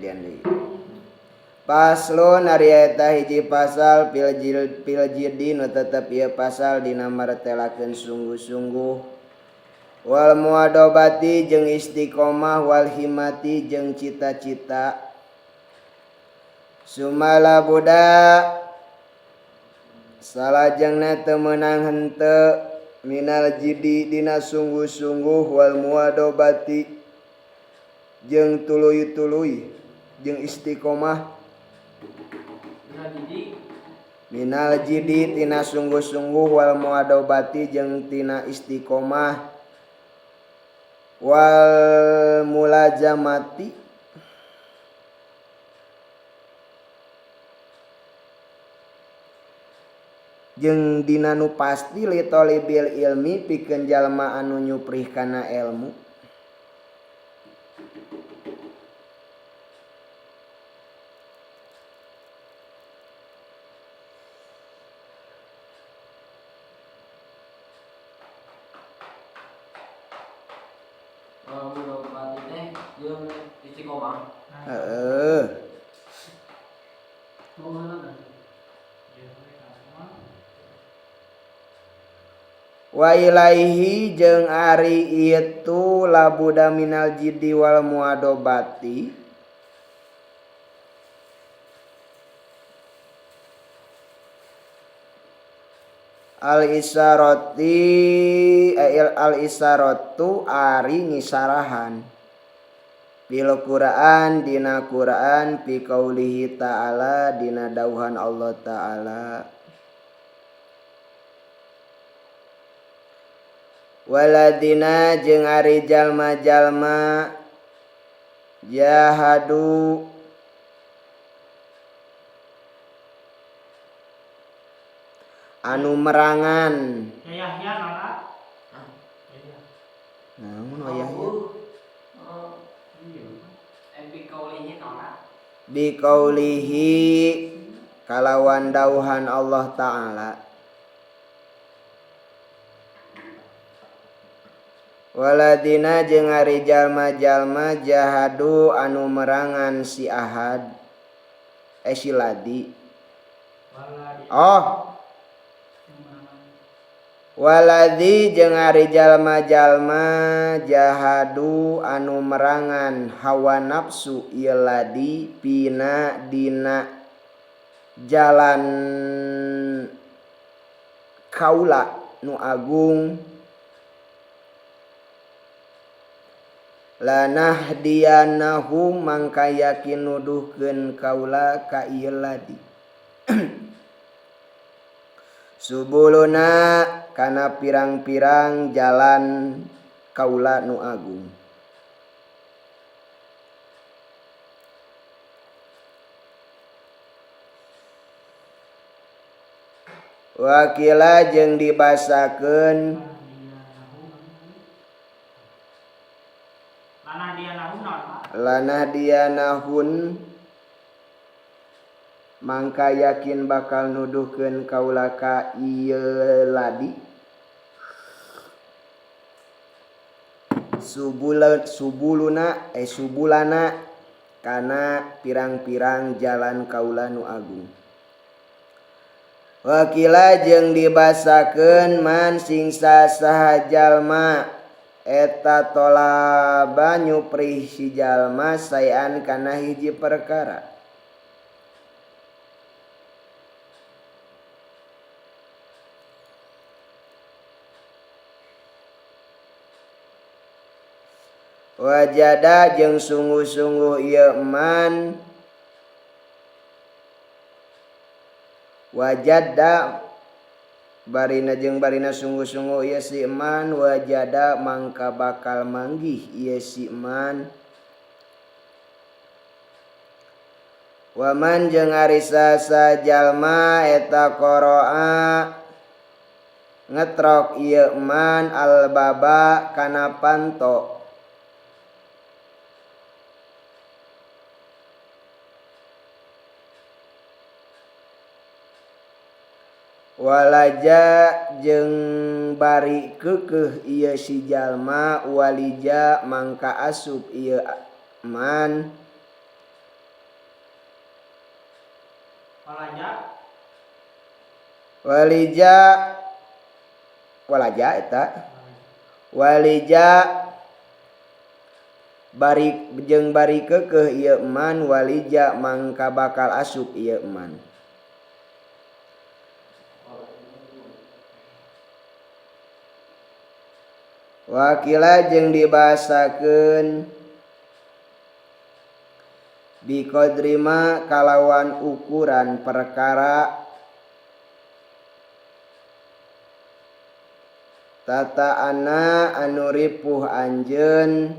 Kejadian deui. Paslon ari eta hiji pasal fil jiddi nu tetep ieu pasal dina martelakeun sungguh-sungguh wal muadobati jeung istiqomah wal himati jeung cita-cita sumala buda salajengna teu meunang henteu minal jiddi dina sungguh-sungguh wal muadobati jeung tuluy-tuluy jeung istiqomah minal jiddi tina sungguh-sungguh wal muadobati jeung tina istiqomah wal mulazamati jeung dina nu pasti li talibil ilmi pikeun jalma anu nyuprih kana ilmu. Heeh. Wa ilaihi jeung ari itu labuda minal jiddi wal muadobati al isarati al isaratu ari ngisarahan bil Quran dina Quran fi qaulihi ta'ala dina dauhan Allah ta'ala waladina jeung ari jalma-jalma jahadu anu merangan Yahya nana naon Yahya biqaulihi kalawan dauhan Allah ta'ala waladina jeung ari jalma-jalma jahadu anu merangan si Ahad si Ladi oh waladi jeung ari jalma-jalma jahadu anu merangan hawa nafsu ieu ladi pina dina jalan kaula nu agung lanahdiyanahum mangka yakin nuduhkeun kaula ka ieu ladi subuluna kana pirang-pirang jalan kaula nu agung wakila jeung dibasakeun lanahdiyanahun mangka yakin bakal nuduhkeun kaula ka ieu ladi subuluna subulana kana pirang-pirang jalan kaula nu agung wakila jeung dibasakeun man singsa saha jalma eta tolaba nyuprih si jalma saean kana hiji perkara wajada jeung sungguh-sungguh ieu man wajada barina jeung barina sungguh-sungguh ieu si man wajada mangka bakal manggih ieu si man waman jeung ari sasa jalma eta qara'a ngetrok ieu man albaba kana panto walaja jeung bari keukeuh ieu si jalma walija mangka asup ieu man Walija walaja eta walija bari jeung bari keukeuh ieu man walija mangka bakal asup ieu man. Wakila jeung dibahasakeun biqadrima kalawan ukuran perkara tata ana anu ripuh anjeun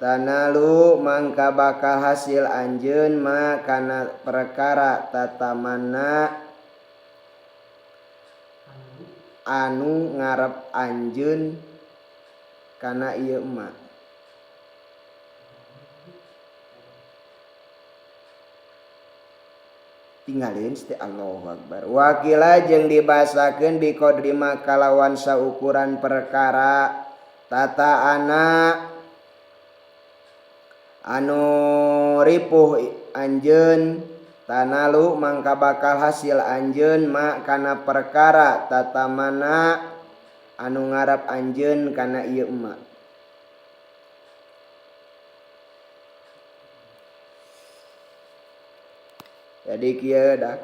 tanalu mangka bakal hasil anjeun ma kana perkara tata mana anu ngarep anjeun kana ieu ma. Tinggalin teh Allahu Akbar. Wakila jeung dibahasakeun biqadrima kalawan saukuran perkara tata ana anu ripuh anjeun tanalu mangka bakal hasil anjeun ma kana perkara tata mana anu ngarep anjeun kana ieu ma. Jadi kieu dah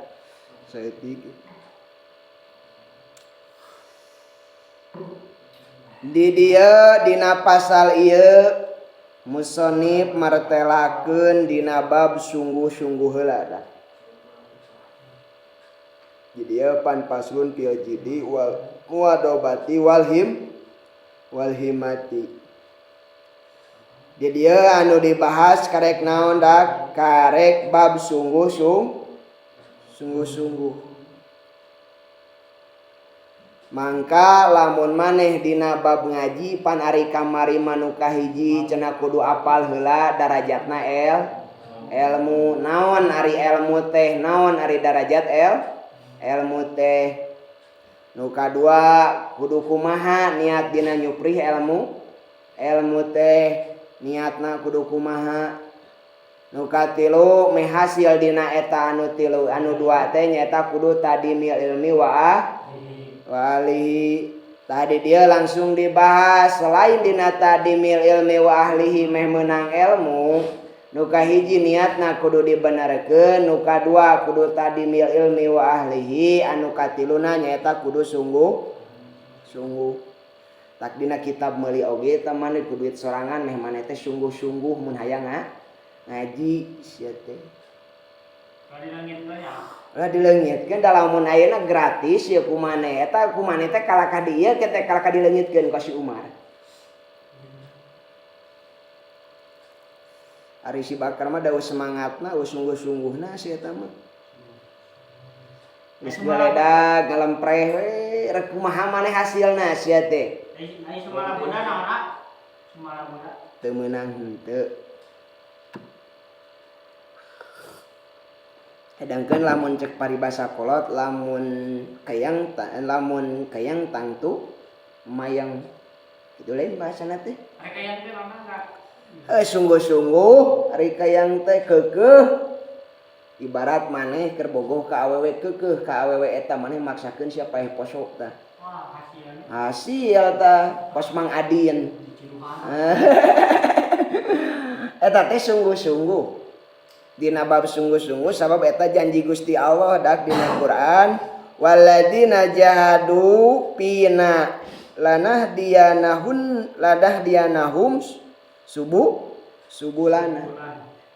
saeutik di dieu dina pasal ieu musonib martelakeun dina bab sungguh-sungguh heula dah. Di dieu pan paslon fil jidi wal muadobati wal him wal himati. Di dieu anu dibahas karek naon dak karek bab sungguh-sungguh. Mangka lamun maneh dina bab ngaji pan ari kamari manu kahiji cenah kudu apal heula darajatna ilmu naon ari ilmu teh naon ari darajat ilmu teh. Nu kadua kudu kumaha niat dina nyuprih ilmu teh niatna kudu kumaha. Nu katilu meh hasil dina eta anu tilu anu dua teh nyaeta kudu tadimil ilmi wa ahlihi. Tadi dia langsung dibahas selain dina tadimil ilmi wa ahlihi meh meunang ilmu nu kahiji niatna kudu dibenerkeun, nu kadua kudu tadimil ilmi wa ahlihi, anu katiluna nyaeta kudu sungguh-sungguh. Tak dina kitab meuli oge teh maneh ku duit sorangan meh maneh teh sungguh-sungguh mun hayang ngaji sia teh. Lah dileungitkeun da lamun ayeuna gratis ya ku maneh eta ku maneh teh kalakah di ieu teh kalakah dileungitkeun ka si Umar. Ari si Bakar mah da semangatna sungguh-sungguhna si eta mah. Geus geledag ngalempreh we rek kumaha maneh hasilna sia teh. Ai sumala buda naon ah? Sumala buda teu meunang henteu. Sedangkan lamun cek paribasa kolot lamun kayang tangtu mayang kitu lain bahasana teh. Ari kayang teh mah enggak. Sungguh-sungguh ari kayang teh keukeuh ibarat maneh keur bogoh ka awewe keukeuh ka awewe eta maneh maksakeun sia paeh poso tah. Wah, hasil. Hasil tah kos Mang Adin. Eta teh sungguh-sungguh. Dina bab sungguh-sungguh sabab eta janji Gusti Allah dak dina Quran waladina jahadu pina lanah dianahun ladah dianahum subuh subulana.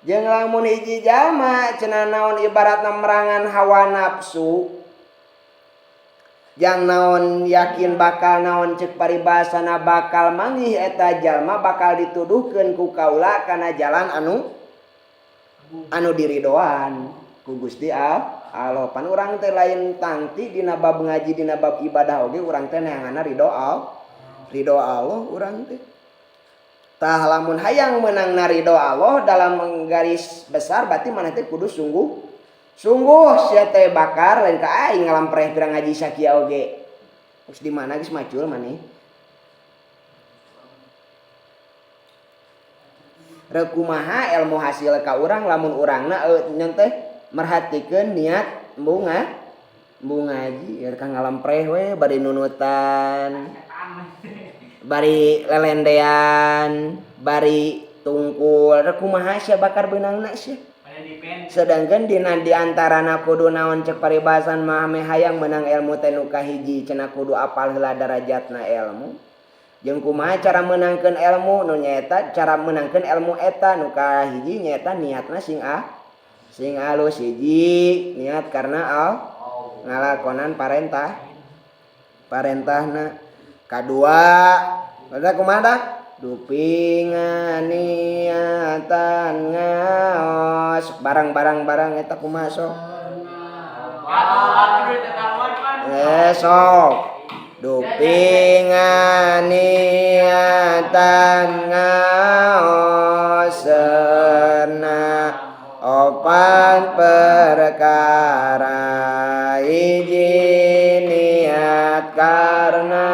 Jeung lamun hiji jalma cenah naon ibaratna merangan hawa nafsu jang naon yakin bakal naon cek paribasana bakal manggih eta jalma bakal dituduhkeun ku kaula kana jalan anu diridoan ku Gusti Allah. Pan urang teh lain tangti dina bab ngaji dina bab ibadah oge urang teh neanganna ridho Allah urang teh. Tah lamun hayang meunang ridho Allah dalam garis besar berarti maneh teh kudu sungguh sungguh sia teh bakar lain ka aing ngalampreh pirang ngaji sakieu oge. Geus di mana geus macul maneh. Rek kumaha ilmu hasil ka urang lamun urangna nyon teh Merhatikeun niat embung embung ngaji ya kang ngalampreh we bari nunutan. Bari lelendean, bari tungkul, rek kumaha sia bakar beunangna sia. Sedangkan dina di antarana kudu naon cek paribahasan mah meh hayang meunang ilmu teh nu kahiji cenah kudu apal heula darajatna ilmu. Jeung kumaha cara meunangkeun ilmu nu nyaeta cara meunangkeun ilmu eta nu kahiji nyaeta niatna sing sing alus hiji niat karena ngalakonan parentahna. Kadua pada kumaha dah? Dupi nganiatan ngaos barang-barang barang eta kumaha sok? Sok dupi nganiatan ngaos na opat perkara hiji niat karena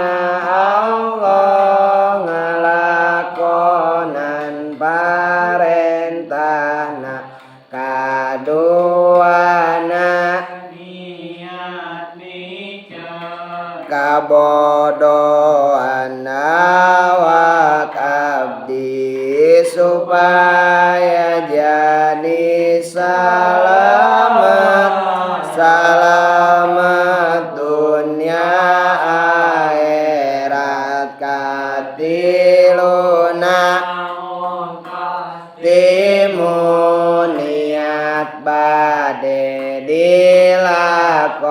Allah ngalakonan parentahna kaduana niat miceun kabodohan awak abdi supaya jadi salamat salamat dunia akhirat katiluna timu niat bade dilakonan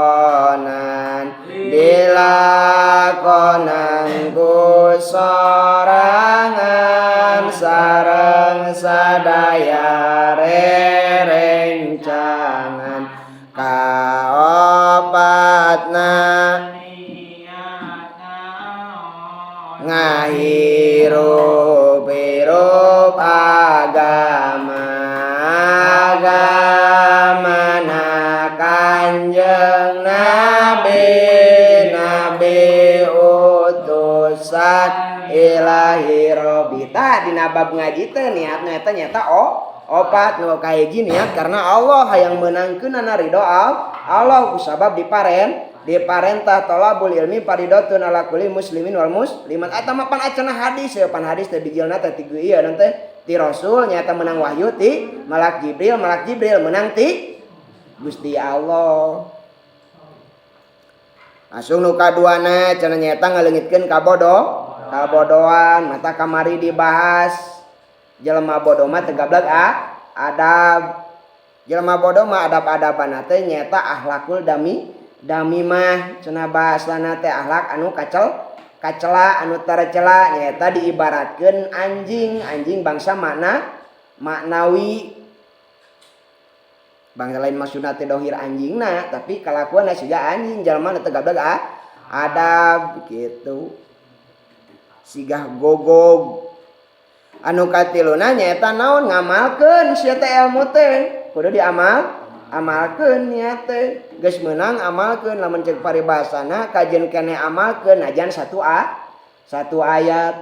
dilakonan ku sorangan sareng sadaya rerencangan kaopatna niat naon ngahirup-hirup agama agama na Kanjeng Nabi Nabi utusan Ilahi Robbi. Tah dina bab ngaji teh niatna eta nyata opat. Nu kahiji niat karena Allah hayang meunangkeunana ridho Allah kusabab diparentah tolabul ilmi faridatun ala kulli muslimin wal muslimat. Eta mah pan acana hadis ya, pan hadis teh bijilna teh ti ieu teh ti Rasul nyata menang wahyu ti Malak Jibril, Malak Jibril menang ti Gusti Allah. Langsung nu kaduana cenah nyata ngaleungitkeun kabodohan. Mata kamari dibahas jelema bodoh mah teu gableg adab. Jelema bodoh mah adab-adaban teh nyata akhlakul damimah cenah bahasana teh akhlak anu kacela anu tercela nyata diibaratkeun anjing, anjing bangsa makna maknawi bangsa lain maksudna teh dohir anjingna tapi kalakuanna siga anjing jelema nu teu gableg adab gitu sigah gogog. Anu katiluna nyaeta naon ngamalkeun sia teh ilmu teh kudu diamal amalkeun nya teh geus meunang amalkeun lamun ceuk paribasana kajeun keneh amalkeun najan satu ayat.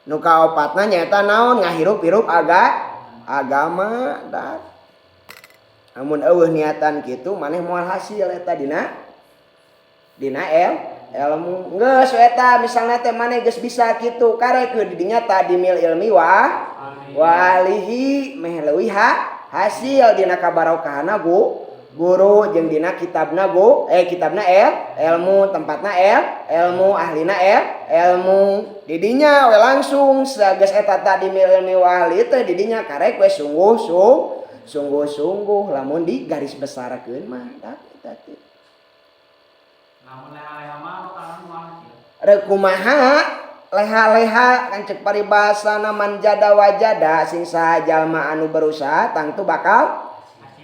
Nu kaopatna nyaeta naon ngahirup-hirup agama dah. Amun eueuh niatan kitu maneh moal hasil eta dina ilmu geus eta misalna teh maneh geus bisa kitu karek di dinya tadimil ilmi wa walihi meh leuwih hasil dina kabarokahana guru jeung dina kitabna kitabna ilmu tempatna ilmu ahlina ilmu didinya we langsung sageus eta tadimil ilmi wa ahli teh didinya karek we sungguh sungguh-sungguh lamun di garis besarkeun mah eta teh. Lamun leha-leha mah bakalan moal hasil. Rek kumaha leha-leha kan cek paribasana man jada wajada sing saha jalma anu berusaha tangtu bakal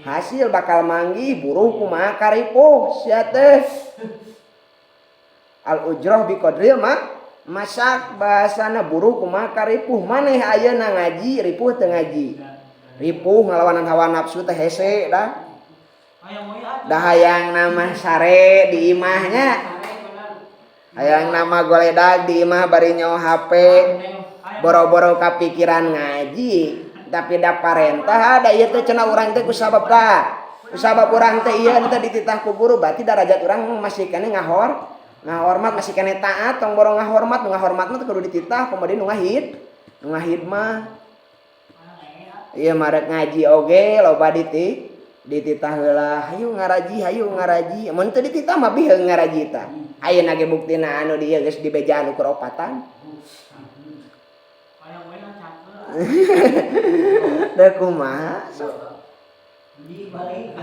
hasil bakal manggih buruh kumaha karipuh sia teh. Al ujroh bi qadril masak bahasana buruh kumaha karipuh maneh ayeuna ngaji ripuh teu ngaji. Ripuh ngalawanan hawa nafsu teh hese dah. Dah hayang nama sare di imahnya. Hayang nama goledag di imah bari nyaho HP. Boro-boro kapikiran ngaji, tapi da parentah ada ieu teh cenah urang teh ku sabab tah. Sabab urang teh ieu teh dititah ku guru, berarti darajat urang masih keneh ngahormat, masih keneh taat. Tong boro ngahormat, nu ngahormat mah kudu dititah, kemudian nu ngahidmah. Ieu marek ngaji oge loba dititah heula, "Hayu ngaraji, hayu ngaraji." Mun teu dititah mah biheung ngaraji tah. Ayeuna ge buktina anu dieu geus dibejaan ukur opatan. Kayak gue yang cakep. Da kumaha sok? Di balik.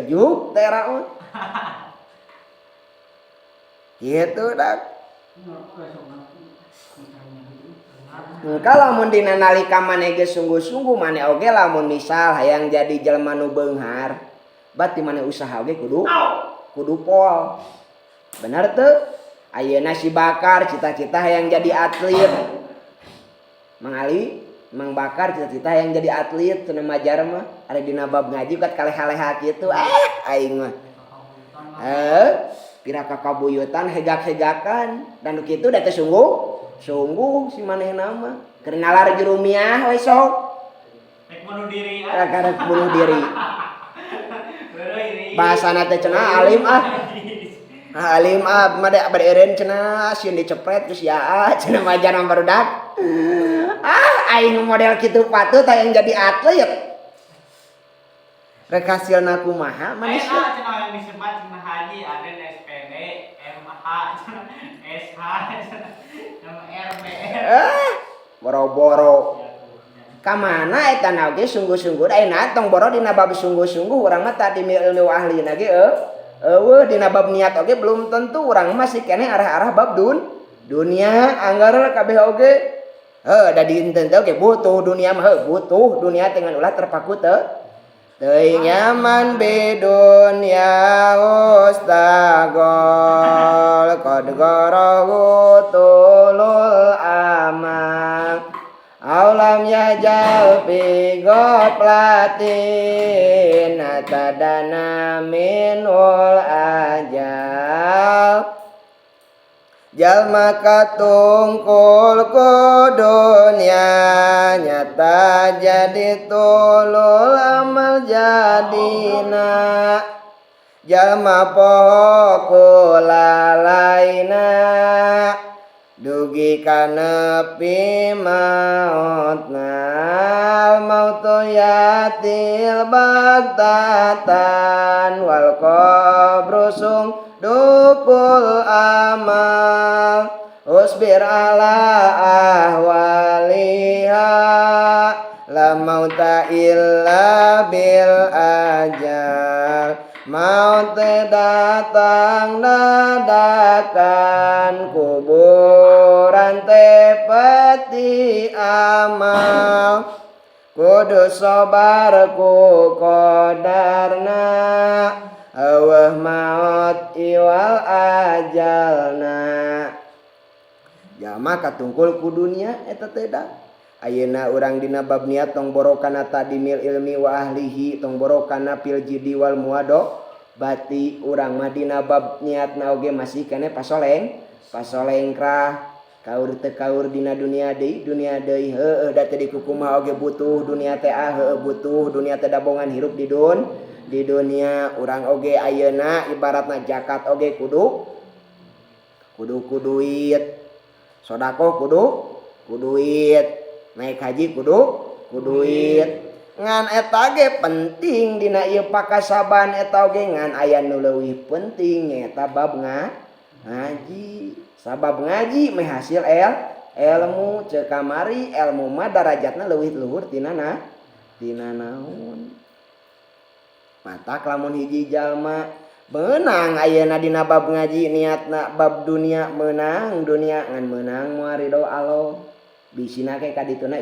Juk teh raun. Kitu dak. Engka lamun dina nalika maneh geus sungguh-sungguh, maneh oge lamun misal hayang jadi jelema nu beunghar, berarti maneh usaha oge kudu pol. Bener teu? Ayeuna si Bakar cita-cita hayang jadi atlet. Mang Ali, Mang Bakar cita-cita hayang jadi atlet cenah majar mah. Ari dina bab ngaji kat kaleha-leha kitu, aing mah. Pira kakabuyutan hegak-hegakan dan nu kitu da teh sungguh sungguh si manehna mah. Keur nalar jurumiah we sok. Rek bunuh diri ah. Rek bunuh diri. Bunuh diri. Bahasana teh cenah alim ah. Ah, alim ah mah da bade eureun cenah sieun dicepret terus ya ah cenah majar mah barudak. Ah, aing model kitu patut hayang jadi atlet. Rek hasilna kumaha Ayo manusia? Ah, cenah yang disebat cenah haji ada SPD, MH, cenah SH, cenah MR, BR. Eh, boro-boro. Kamana eta na oge sungguh-sungguh, ayeuna tong boro dina bab sungguh-sungguh, urang mah tadi ilmu ahli na ge eueuh dina bab niat oge belum tentu, urang masih keneh arah-arah bab dunia anggar kabeh oge heuh da dinten teh oge butuh dunia mah, heuh butuh dunia dengan ulah terpaku teu teuing nyaman be dunya ustagol qad garahu tulul amal Aulam yajal fi ghaflatin atadana minul ajal. Jalma katungkul ku dunya nyata jadi tulul amal jadina. Jalma poho ku lalaina dugi ka nepi mautna. Mautu yatil bagtatan wal qabru dukul amal usbir ala ahwaliha la mauta illa bil ajal. Maut datang dadakan, kuburan teh peti amal, kudu sabar ku kodarna, eueuh maot iwal ajalna. Jalma katungkul ku dunia eta teh da. Ayeuna urang dina bab niat tong boro kana tadimil ilmi wa ahlihi, tong boro kana fil jidi wal muado bati, urang mah dina bab niatna oge masih keneh pasolengkrah, kaur teu kaur dina dunia deui, dunia deui. Heueuh da teh dikukumaha oge butuh dunia teh ah, heueuh butuh dunia teh, dabongan hirup di dunia urang oge ayeuna ibaratna zakat oge kudu ku duit, sodakoh kudu ku duit, naik haji kudu ku duit. Ngan eta ge penting dina ieu pakasaban eta oge, ngan aya nu leuwih penting nyaeta bab ngaji, sabab ngaji meh hasil ilmu. Ceuk kamari, ilmu mah darajatna leuwih luhur tina na tina naon. Matak lamun hiji jalma beunang ayeuna dina bab ngaji, niatna bab dunia, meunang dunia ngan meunang moal ridho Allah, bisina ke kadituna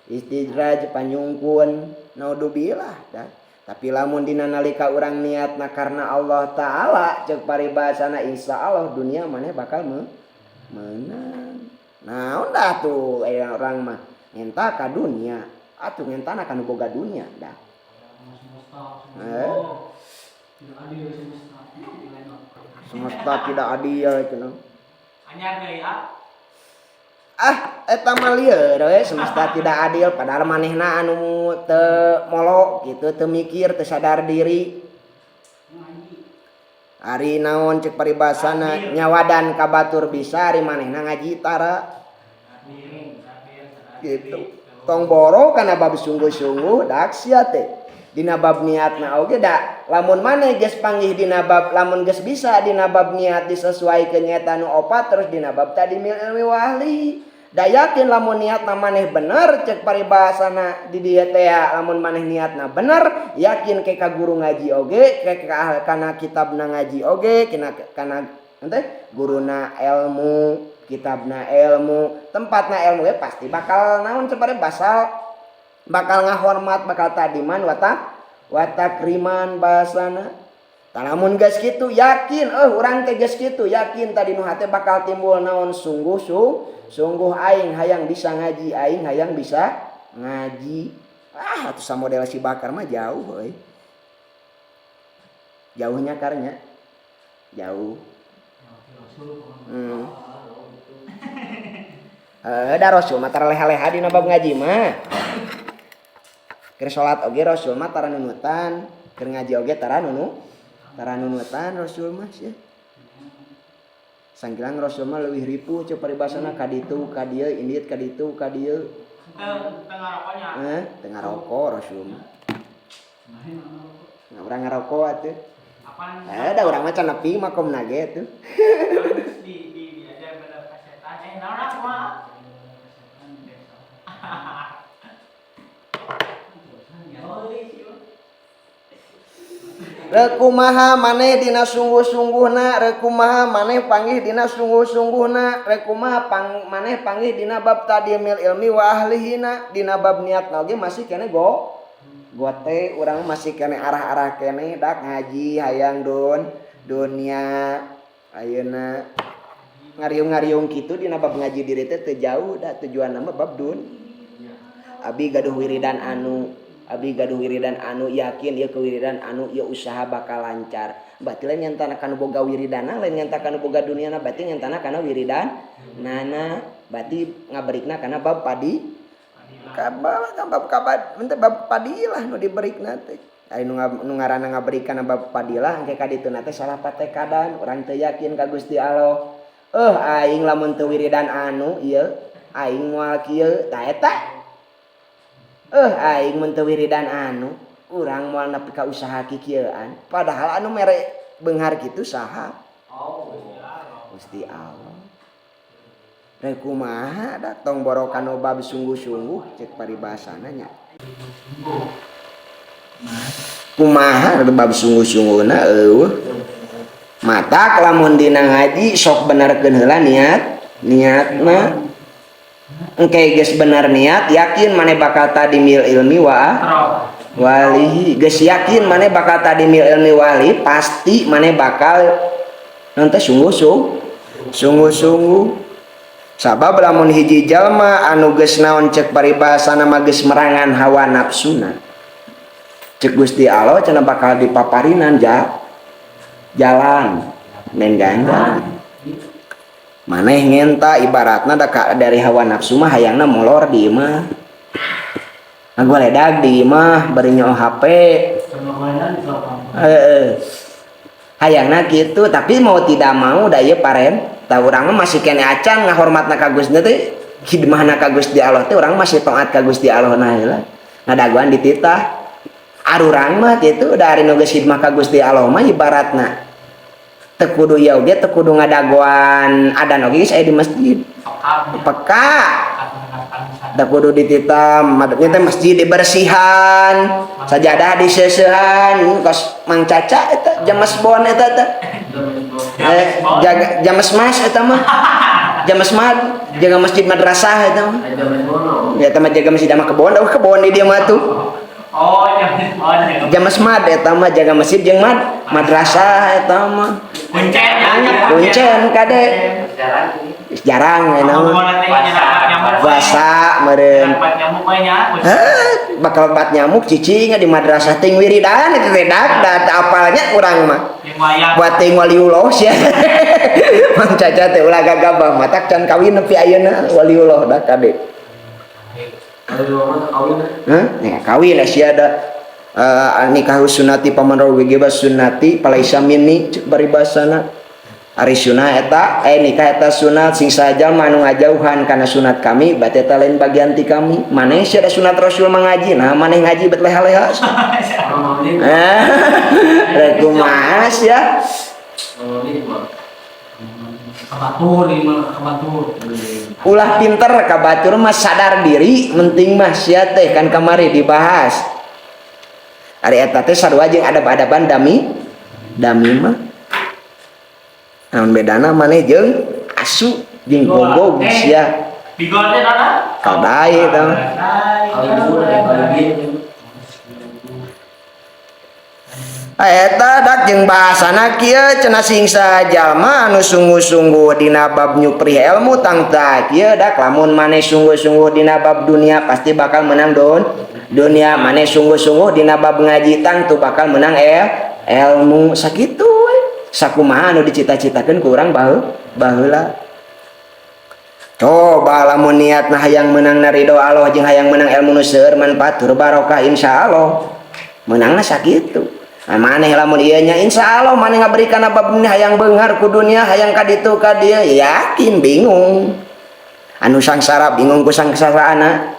istidraj panyungkun, naudzubillah dah. Tapi lamun dina nalika urang niatna karena Allah Ta'ala, ceuk paribasana insya Allah dunia maneh bakal menang. Naon dah tuh aya orang mah ngenta ka dunia atuh, ngentana ka nu boga dunia dah. Semesta. Eh? Tidak adil semesta. Semesta tidak adil cenah. Anyar deui ah. Ah, eta mah lieur we, semesta tidak adil, padahal manehna anu teu molo gitu, teu mikir, teu sadar diri. Ari naon cek paribasana, nyawadan ka batur bisa, ari manehna ngaji tara gitu. Tong boro kana bab sungguh-sungguh, dak sia teh dina bab niatna oge. Da lamun maneh geus panggih dina bab, lamun geus bisa dina bab niat disesuaikeun nyata nu opat, terus dina bab ta'dimil ilmi wa ahli, da yakin lamun niatna maneh bener, cek paribasana di dieu teh, lamun maneh niatna bener, yakin ke ka guru ngaji oge, ke ka kana kitabna ngaji oge, kena kana ente guruna ilmu, kitabna ilmu, tempatna ilmu ge, pasti bakal naon cek basal bakal ngahormat, bakal tadiman wata watakriman bahasana. Lamun geus kitu yakin, eh, urang teh geus kitu yakin tadi nu hate bakal timbul naon, sungguh sungguh, aing hayang bisa ngaji, aing hayang bisa ngaji. Ah, atuh samodel si Bakar mah jauh euy, jauhnya karnya jauh. Da Rasul mah tara leha-leha dina bab ngaji mah. Keur salat oge Rasul mah tara nunutan, keur ngaji oge tara nunutan Rasul mah sia. Sangkilang Rasul mah leuwih ripuh ceu paribasana, ka ditu ka dieu, indit ka ditu ka dieu. Teu teu ngarokoknya. Eh, teu ngarokok Rasul mah. Nah, urang ngarokok atuh. Apaan? Eh, da urang mah can nepi makomna ge atuh. Terus di diajar bener ka setan. Eh, naon aku mah? Rek kumaha maneh dina sungguh-sungguhna, rek kumaha maneh panggih dina sungguh-sungguhna, rek kumaha maneh panggih dina bab tadimil ilmi wa ahlihina, dina bab niatna oge masih keneh go gote, urang masih keneh arah-arah keneh dak ngaji hayang dunia ayeuna ngariung-ngariung kitu dina bab ngaji diri teh teu jauh da tujuanna mah bab dun. Abi gaduh wiridan anu, abi gaduh wiridan anu, yakin ieu kewiridan anu ieu usaha bakal lancar. Berarti lain nyantana kana boga wiridana, lain nyantana kana boga duniana, berarti nyantana kana wiridan nana, berarti ngaberikna kana bab padi. Kabab bab kabad, ente bab padilah nu diberikna teh. Ari nu ngaranna ngaberik kana bab padilah engke ka dituna teh salah patekadan, urang teu yakin ka Gusti Allah. Eh, aing lamun teu wiridan anu ieu, aing moal kieu, tah eta. Eh, aing mun teu wiridan anu, urang moal nepi ka usaha kikieuan. Padahal anu mere beunghar kitu saha? Gusti Allah. Rek kumaha da tong boro kana bab sungguh-sungguh cek paribasana nya. Kumaha bab sungguh-sungguhna eueuh. Matak lamun dina ngaji sok benerkeun heula niat, niatna. Engke geus bener niat, yakin maneh bakal tadimil ilmi wa walihi. Geus yakin maneh bakal tadimil ilmi wali, pasti maneh bakal nanti sungguh-sungguh, sungguh-sungguh. Sabab lamun hiji jalma anu geus naon cek paribasana mah geus merangan hawa nafsuna, cek Gusti Allah cenah bakal dipaparinan jalan main ganjar. Maneh ngenta ibaratna da dari hawa nafsu mah hayangna molor di imah, ngagoledag di imah bari nyoh HP. Heeh. Hayangna kitu, tapi mau tidak mau da ieu paren tah urang mah masih keneh acan ngahormatna ka Gusti teh, khidmahna ka Gusti Allah teh urang masih taat ka Gusti Allah na heula. Ngadaguan dititah. Arurang mah kitu da ari nu geus khidmah ka Gusti Allah mah ibaratna teu kudu ieu oge, teu kudu ngadagoan adan oge geus aya di masjid. Peka. Teu kudu dititah, madepnya teh masjid dibersihan, sajadah diseusehan, kos Mang Caca eta james bon eta teh. Jaga james mas eta mah. James mad, jaga masjid madrasah eta mah. Ya eta mah jaga masjid sama kebon, eueuh kebon di dieu mah tuh. Oh, james bon. James mad eta mah jaga masjid jeung madrasah eta mah. Kuncen ya. Kuncen kade. Jarang eta mah. Puasa meureun. Heh, bakal bat nyamuk cicing di madrasah ting wiridan eta teh dak da apalnya urang mah. Buat ting waliullah sia. Mang Caca teh ulah gagabah, matak can kawin nepi ayeuna waliullah dah kade. Hah? Ya, kawin sia da nikah sunati paman ragiba sunnati falaisa minni cek paribasana. Ari sunah eta nikah eta sunat, sing saja mah anu ngajauhan kana sunat kami berarti eta lain bagian ti kami. Maneh sia da sunat Rasul mah ngaji, nah maneh ngaji bet leha-leha. Rek kumaha sia? Kabatur ieu mah, kabatur. Ulah pinter ka batur mah, sadar diri penting mah sia teh, kan kamari dibahas. Ari eta teh sarua jeung adab-adaban dami dami mah. Naon bedana maneh jeung asu jeung gogog sia? Bigol teh naon? Kadai eta mah. Kalibur, kalibir. Eta dak jeung bahasana kieu cenah, sing jalma anu sungguh-sungguh dina bab nyuprih ilmu tangta kieu dak, lamun maneh sungguh-sungguh dina bab dunia pasti bakal menang don dunia, maneh sungguh-sungguh dina bab ngaji tangtu bakal menang ilmu, sakitu we. Sakumaha anu dicita-citakeun ku urang baheula. Coba lamun niatna hayang menang na ridho Allah jeung hayang menang ilmu nu seueur manfaat tur barokah, insyaallah menangna sakitu. Nah, maneh lamun ieu nya insyaallah maneh ngaberikan bab ini hayang beunghar ku dunia, hayang ka ditu ka dieu, yakin bingung. Anu sangsara bingung ku sangsaraana,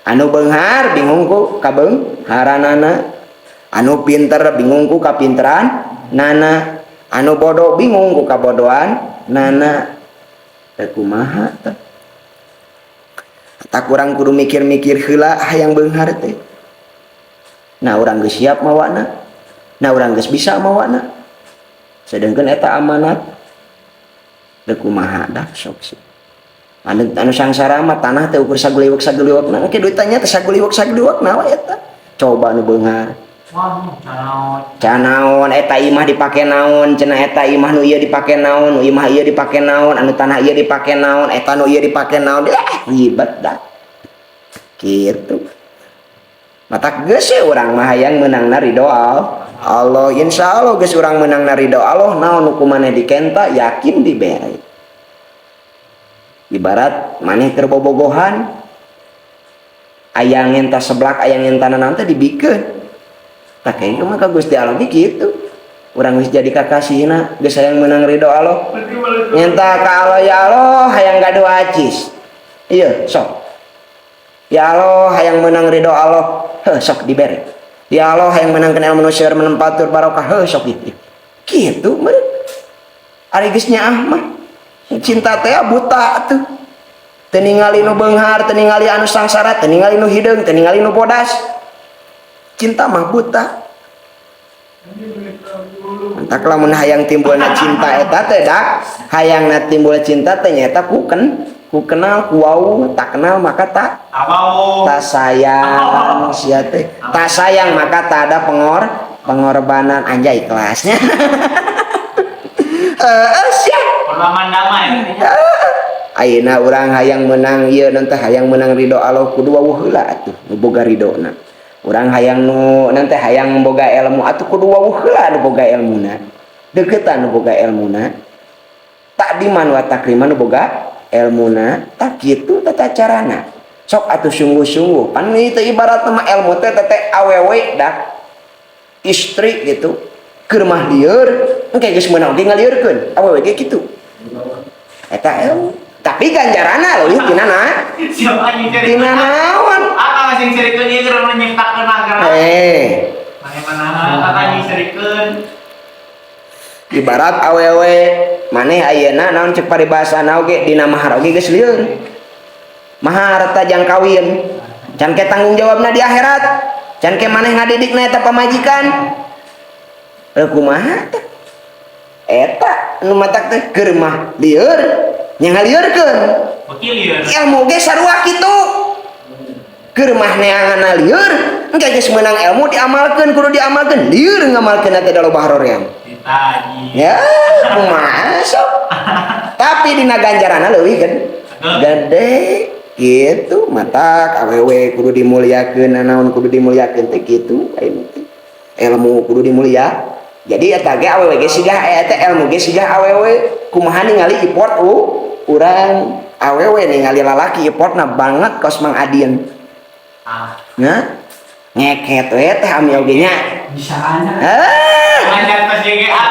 anu beunghar bingung ku kabeungharanana, anu pinter bingung ku kapinteran nana, anu bodoh bingung ku kabodohan nana. Teh kumaha teh? Tak urang kudu mikir-mikir heula hayang beunghar teh. Nah, urang geus siap mawana. Nah, urang geus bisa mawana. Sedangkan eta amanat. Teu kumaha dah sok sih. Anu sangsara mah tanah teh ukur saguliwek saguliwekna. Engke duitanya teh saguliwek saguliwekna we eta. Coba nu beunghar. Wah, canaon. Canaon eta imah dipake naon cenah, eta imah nu ieu dipake naon, nu imah ieu dipake naon, anu tanah ieu dipake naon, eta nu ieu dipake naon, ribet dah. Gitu. Matak geus we urang mah hayang meunangna ridho Allah. Insyaallah geus urang meunangna ridho Allah, naon nu ku maneh dikenta yakin dibere. Ibarat maneh keur bobogohan aya ngenta seblak, aya ngenta naon teh dibikeun. Tak kayak mah ka Gusti Allah ge kitu. Urang geus jadi kakasihna, geus hayang meunang ridho Allah. Ngenta ka Allah, ya Allah hayang gaduh acis. Iya, sok. Ya Allah hayang meunang ridho Allah, heuh sok dibere. Ya Allah hayang meunangkeun ilmu nu seueur manfaat tur barokah, heuh sok ieu. Kitu meureun. Ari geus nyaah mah cinta teh buta tuh. Teu ningali nu beunghar, teu ningali anu sangsara, teu ningali nu hideung, teu ningali nu bodas. Cinta mah buta. Entak lamun hayang timbulna cinta eta teh dak, hayangna timbul cinta teh nyaeta ku kenal ku wau, tak kenal maka tak Awau. tak sayang sia teh. Tak sayang maka tak ada pengorbanan, anjay ikhlasnya. Heeh sia. Perlaman damai. Ayeuna urang hayang menang ieu nanti hayang menang ridho Allah kudu wawuh heula atuh nu boga ridhona. Urang hayang nu nanti hayang boga ilmu atuh kudu wawuh heula nu boga ilmuna. Deukeutan nu boga ilmuna. Takdiman wa takriman nu boga ilmuna. Tak kitu tata carana. Sok atuh sungguh-sungguh. Pan ieu teh ibarat mah ilmu teh teh awewe dah. Istri gitu. Keur mah lieur, engke geus meunang oge ngalieurkeun. Awewe ge kitu. Eta ilmu. Tapi ganjaranna leuwih tina na. Siapa yang cerita? Tina naon? Ah, masih cerikeun ieu keur nyiptakeun anggaran. Mana-mana kakak nyerikeun. Ibarat awewe maneh ayeuna naon cek paribasana oge dina mahar oge geus lieur. Mahar eta jang kawin. Can ke tanggung jawabna di akhirat. Can ke maneh ngadidikna eta pamajikan. Rek kumaha teh? Eta nu matak teh keur mah lieur nya ngalieurkeun. Beki lieur. Ilmu ge sarua kitu. Keur mah neanganna lieur, engke geus meunang ilmu diamalkeun, kudu diamalkeun, lieur ngamalkeun teh da loba haroream. Ditaji. Ya, kumaha sok. Tapi dina ganjaranna leuwih gede gitu, matak awewe kudu dimuliakeun, naon kudu dimuliakeun teh kitu ayeuna teh. Ilmu kudu Jadi eta ge awewe ge sigah eta teh ilmu ge sigah awewe, kumaha ningali effort urang. Awewe ningali lalaki effortna banget kos Mang Adin. Ah, Nah, ngeket we teh ami oge nya. Bisaan. Ah. Lanjut pas GGA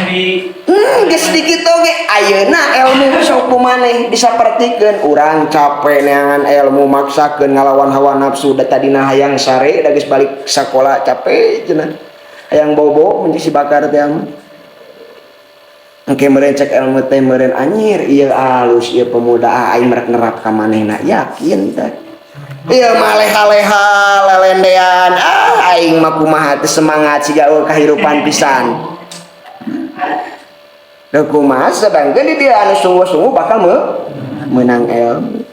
di Geus sedikit oge ayeuna ilmu sok kumaneh disapertikeun. Urang capek neangan ilmu, maksakeun ngalawan hawa nafsu, da tadina hayang sare, da geus balik sakola capek cenah. Hayang bobo mun si bakar teh mah. Engke meureun cek ilmu teh meureun, "Anjir, ieu alus ieu pemuda, ah, aing merek nerap ka manehna," yakin teh. Ieu mah leha-leha lelendean, ah, aing mah kumaha teh semangat siga eueuh kahirupan pisan. Da kumaha, sedangkan di dia anu sungguh-sungguh bakal menang ilmu.